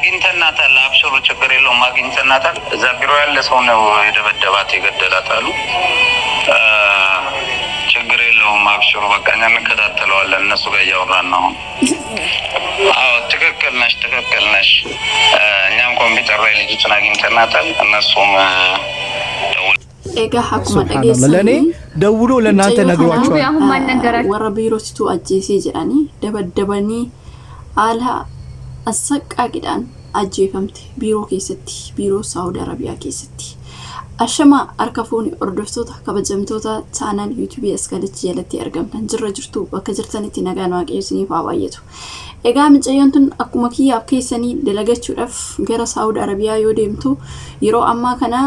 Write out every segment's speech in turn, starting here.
አግኝተናታል። አብሽሩ፣ ችግር የለውም አግኝተናታል። እዛ ቢሮ ያለ ሰው ነው የደበደባት የገደላት አሉ። ችግር የለውም አብሽሩ፣ በቃ እኛ እንከታተለዋለን። እነሱ ጋር እያወራን ነው አሁን። አዎ ትክክል ነሽ፣ ትክክል ነሽ። እኛም ኮምፒውተር ላይ ልጅቱን አግኝተናታል። እነሱም ደውል Egaa akkuma ሱብሃንአላህ ለእኔ dhageessanii ደውሎ ለእናንተ mucayyoo kana ነግሯቸዋል። አሁን ማን ነገራችሁ? warra biirootitu ajjeesee jedhanii dabaddabanii haala assaqqaaqidhaan ajjeefamte biiroo keessatti, biiroo Saawud Arabiyaa keessatti. Ashama harka fuuni hordoftoota kabajamtoota chaanal yuutuubii Askalichi jalatti argamtan, jirra jirtu? Bakka jirtanitti nagaan Waaqayyo isiniif haa baay'atu. Egaa mucayyoon tun akkuma kiyyaaf keessanii dalagachuudhaaf gara Saawud Arabiyaa yoo deemtu, yeroo ammaa kana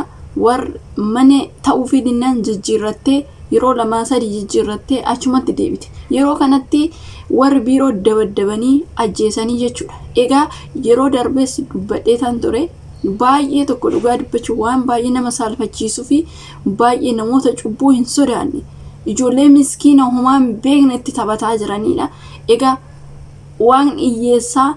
warri mana ta'uufii dinnaan jijjiirrattee, yeroo lamaa sadii jijjiirrattee achumatti deebite. Yeroo kanatti warri biiroo dabaddabanii ajjeesanii jechuudha. Egaa yeroo darbees dubbadhee tan ture, baay'ee tokko dhugaa dubbachuu waan baay'ee nama saalfachiisuu fi baay'ee namoota cubbuu hin sodaanne, ijoollee miskiina homaa hin beekne itti taphataa jiranidha. Egaa waan hiyyeessaa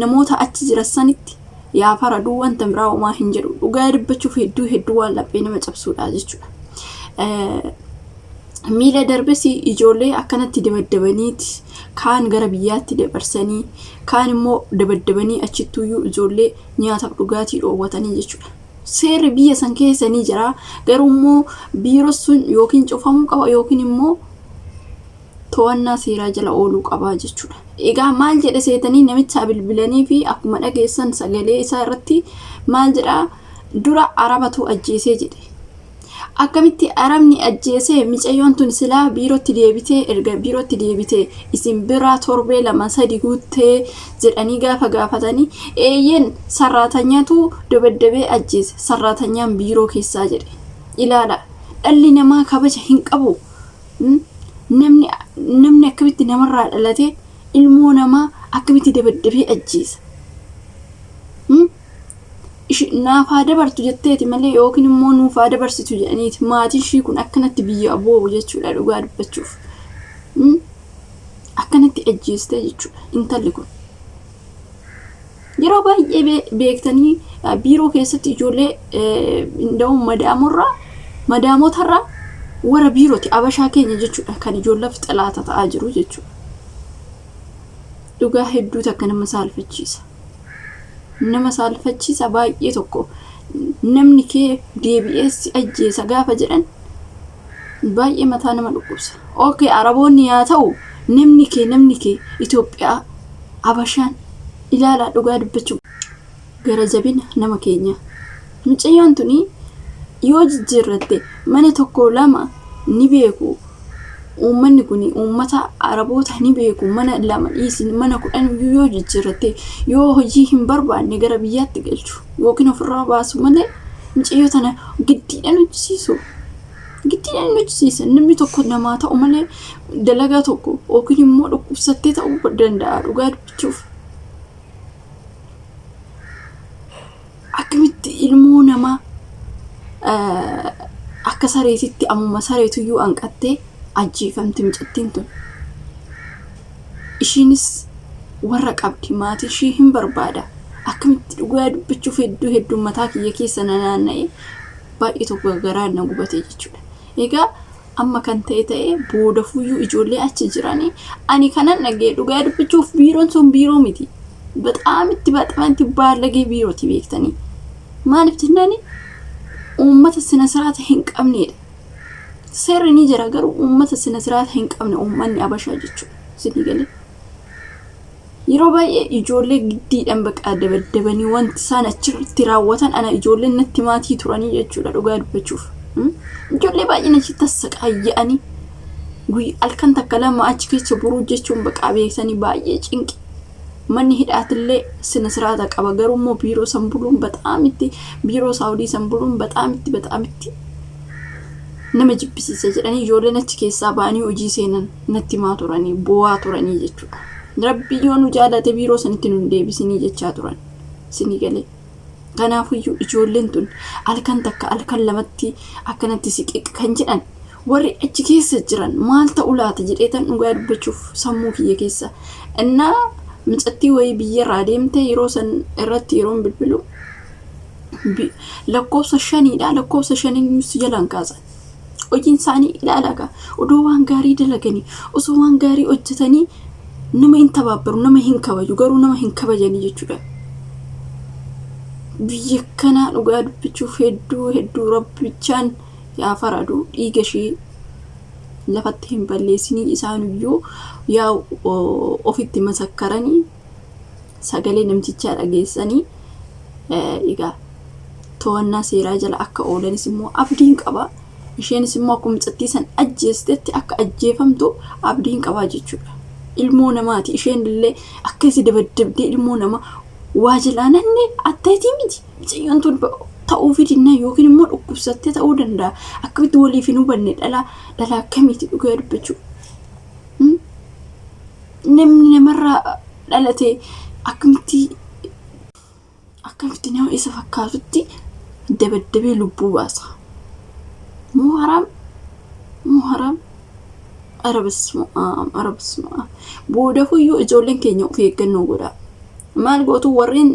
namoota achi jiran sanitti yaa faraduu, wanta biraa homaa hin jedhu. Dhugaa dubbachuuf hedduu hedduu waan laphee nama cabsuudha jechuudha. Miila darbes ijoollee akkanatti dabaddabaniiti kaan gara biyyaatti dabarsanii, kaan immoo dabaddabanii achittuyyuu ijoollee nyaataaf dhugaatii dhoowwatanii jechuudha. Seerri biyya san keessa ni jira, garuu immoo biiroo sun yookiin cufamuu qaba yookiin immoo to'annaa seeraa jala ooluu qaba jechuudha. Egaa maal jedhe seetanii, namicha bilbilanii fi akkuma dhageessan sagalee isaa irratti maal jedhaa, dura Arabatu ajjeesee jedhe. Akkamitti Arabni ajjeesee? Micayyoon tun silaa biirootti deebitee, erga biirootti deebitee isin biraa torbee 2 3 guuttee jedhanii gaafa gaafatanii, eeyyeen, sarraatanyaatu dabaddabee ajjeese, sarraatanyaan biiroo keessaa jedhe. Ilaala, dhalli namaa kabaja hin qabu. Namni akkamitti namarraa dhalatee ilmoo namaa akkamitti dabaddabee ajjeesa? Naaf haa dabartu jetteeti malee yookiin immoo nuuf haa dabarsitu jedhaniiti maatiin ishii kun akkanatti biyya boo'u jechuudha dhugaa dubbachuuf. Akkanatti ajjeestee jechuudha intalli kun. Yeroo baay'ee beektanii biiroo keessatti ijoollee inda'uun madaamotarraa warra biirooti, abashaa keenya jechuudha, kan ijoolleef xilaata ta'aa jiru jechuudha. Dhugaa hedduu takka nama saalfachiisa. Nama saalfachiisa baay'ee tokko. Namni kee deebi'ee si ajjeesa gaafa jedhan baay'ee mataa nama dhukkubsa. Okay, Araboonni haa ta'u, namni kee Itoophiyaa abashaan ilaalaa, dhugaa dubbachuu gara jabina nama keenya. Mucayyoon tuni yoo jijjiirratte mana tokko lama ni beeku. Uummanni kun uummata Araboota ni beeku. Mana lama dhiisin, mana 10 yoo jijjiirratte, yoo hojii hin barbaanne gara biyyaatti galchu yookiin ofirraa baasu malee mucayyoo tana giddiidhaan hojjisiisu. Giddiidhaan hin hojjisiisan. Namni tokko namaa ta'u malee dalagaa tokko yookiin immoo dhukkubsattee ta'uu danda'a dhugaa dubbachuuf. Akkamitti ilmoo namaa akka sareetitti, ammuma sareetuyyuu hanqattee ajjeefamti mucattiin tun? Ishiinis warra qabdi, maatii ishii hin barbaada. Akkamitti? Dhugaa dubbachuuf hedduu hedduu mataa kiyya keessa na naanna'ee baay'ee tokko garaa na gubate jechuudha. Egaa amma kan ta'e ta'e, boodafuyyuu ijoollee achi jiranii ani kanan dhagee, dhugaa dubbachuuf biiroon sun biiroo miti. በጣም itti baxamanti baallagee biirooti beektanii. Maaliif jennaani, uummata sina siraata hin qabnedha. Seerri ni jira, garuu uummata sina siraata hin qabne uummanni abashaa jechuudha. Isinii galee. Yeroo baay'ee ijoollee giddiidhaan bakka dabaddabanii wanti isaan achirratti raawwatan ana ijoolleen natti maatii turanii jechuudha dhugaa dubbachuuf. Ijoollee baay'een achitti tassaqaayya'anii guyyaa halkan takka lama achi keessa buruu jechuun bakka beeksanii baay'ee cinqi. Manni hidhaatillee sina siraata qaba, garuu immoo biiroo san buluun bataamitti, biiroo Saawudii san buluun bataamitti bataamitti nama jibbisiisa jedhanii ijoolleen achi keessaa ba'anii hojii seenan natti himaa turanii boo'aa turanii jechuudha. Rabbi yoo nu jaalate biiroo sanitti nu hin deebisinii jechaa turan. Isinii galee. Kanaafuyyuu ijoolleen tun halkan takka halkan lamatti akkanatti siqiq kan jedhan, warri achi keessa jiran maal ta'u laata jedheetan dhugaa dubbachuuf sammuu kiyya keessa. Innaa Mucattii wayii biyyarraa deemte yeroo san irratti yeroon bilbilu lakkoofsa shaniidha. Lakkoofsa shaniin si jalaan kaasan. Hojiin isaanii ilaalaa gaa. Odoo waan gaarii dalaganii, osoo waan gaarii hojjetanii nama hin tabaabbaru, nama hin kabaju, garuu nama hin kabajanii jechuudha. Biyya kanaa dhugaa dubbachuuf hedduu hedduu rabbichaan yaa faradu dhiiga ishee lafatti hin balleessinii isaanuyyuu yaa ofitti masakkaranii sagalee namtichaa dhageessanii egaa to'annaa seeraa jala akka oolanis immoo abdiin qaba. Isheenis immoo akkuma mucattii san ajjeestetti akka ajjeefamtu abdiin qabaa jechuudha. Ilmoo namaati isheen illee akkasi dabaddabdee ilmoo nama waa jalaa nanne atteetii miti. Mucayyoon tun ta'uu dinnaa yookiin immoo dhukkubsattee ta'uu danda'a. Akkamitti waliif hin hubanne dhalaa dhalaa akkamiiti dhugaa dubbachuu. Namni namarraa dhalate akkamitti akkamitti nama isa fakkaatutti dabaddabee lubbuu baasa. Moo haraam moo haraam ኧረ በስመ አብ ኧረ በስመ አብ. Boodafuyyuu ijoolleen keenya of eeggannoo godhaa. Maal gootu warreen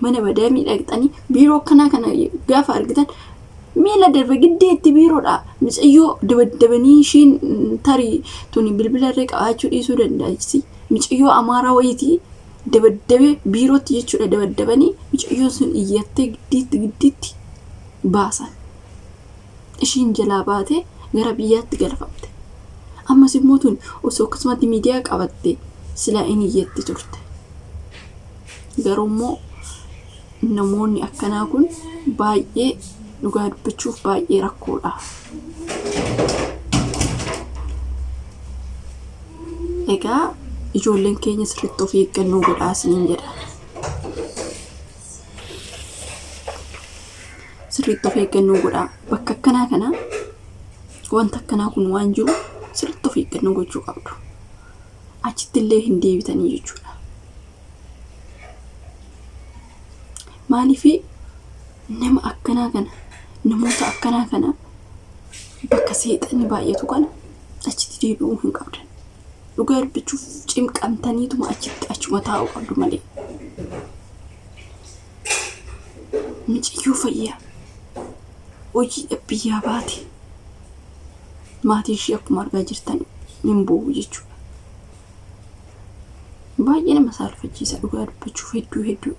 mana madaamii dhaqxanii biiroo akkanaa kana gaafa argitan miila darbe giddeetti biiroodha. Mucayyoo dabaddabanii ishiin tarii tuni bilbila irra qabaachuu dhiisuu danda'a. Mucayyoo amaaraa wayiitii dabaddabee biirootti jechuudha dabaddabanii mucayyoon sun iyyattee giddiitti giddiitti baasan. Ishiin jalaa baatee gara biyyaatti galfamte. Ammas immoo tun osoo akkasumatti miidiyaa qabatte silaa inni iyyatti turte. Garuu immoo namoonni akkanaa kun baay'ee dhugaa dubbachuuf baay'ee rakkoodha. Egaa ijoolleen keenya sirriitti of eeggannoo godhaa isiniin jedha. Sirriitti of eeggannoo godhaa. Bakka akkanaa kana wanta akkanaa kun waan jiru sirriitti of eeggannoo gochuu qabdu. Achitti illee hin deebitanii jechuudha. Maaliif nama akkanaa kana namoota akkanaa kana bakka seexanni baay'atu kana achitti deebi'uu hin qabdan. Dhugaa dubbachuuf cimqamtaniituma achitti achuma taa'uu qabdu malee. Mucayyoo fayyaa hojii biyyaa baate maatiin ishee akkuma argaa jirtan hin boo'u jechuudha. Baay'ee nama saalfachiisa dhugaa dubbachuuf hedduu hedduu.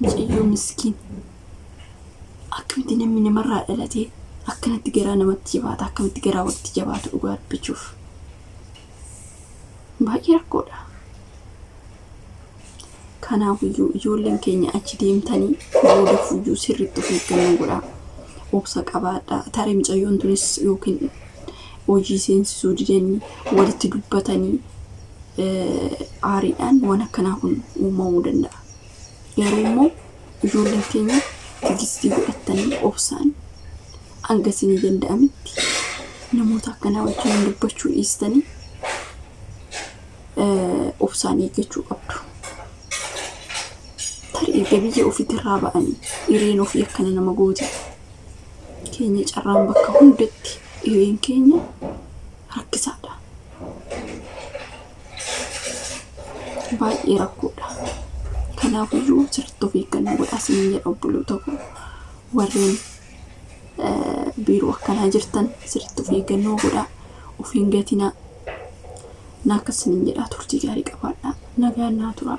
Mucayyoo miskiin akkamitti namni namarraa dhalatee akkanatti garaa namatti jabaata akkamitti garaa walitti jabaatu dhugaa dubbachuuf. Baay'ee rakkoodha. Kanaafiyyuu ijoolleen keenya achi deemtanii boodafuyyuu sirriitti of eeggannoo godhaa. Obsa qabaadhaa. Tarii mucayyoon tunis yookiin hojii seensisuu didanii walitti dubbatanii aariidhaan waan akkanaa kun uumamuu danda'a. Garuu immoo ijoolleen keenya tigistii godhatanii obsaan hanga isinii danda'ametti namoota akkanaa wajjin dubbachuu dhiistanii obsaan eeggachuu qabdu. Tarii erga biyya ofiitirraa ba'anii hireen ofii akkana nama gooti. Keenya carraan bakka hundatti hireen keenya rakkisaadha. Baay'ee rakkoodha. Kanaafiyyuu sirriitti of eeggannoo godhaa isiniin jedha obboloota koo warreen biiroo akkanaa jirtan sirriitti of eeggannoo godhaa. Of hin gatinaa. Na akkas isiniin jedhaa turtii gaarii qabaadhaa. Nagaan naa turaa.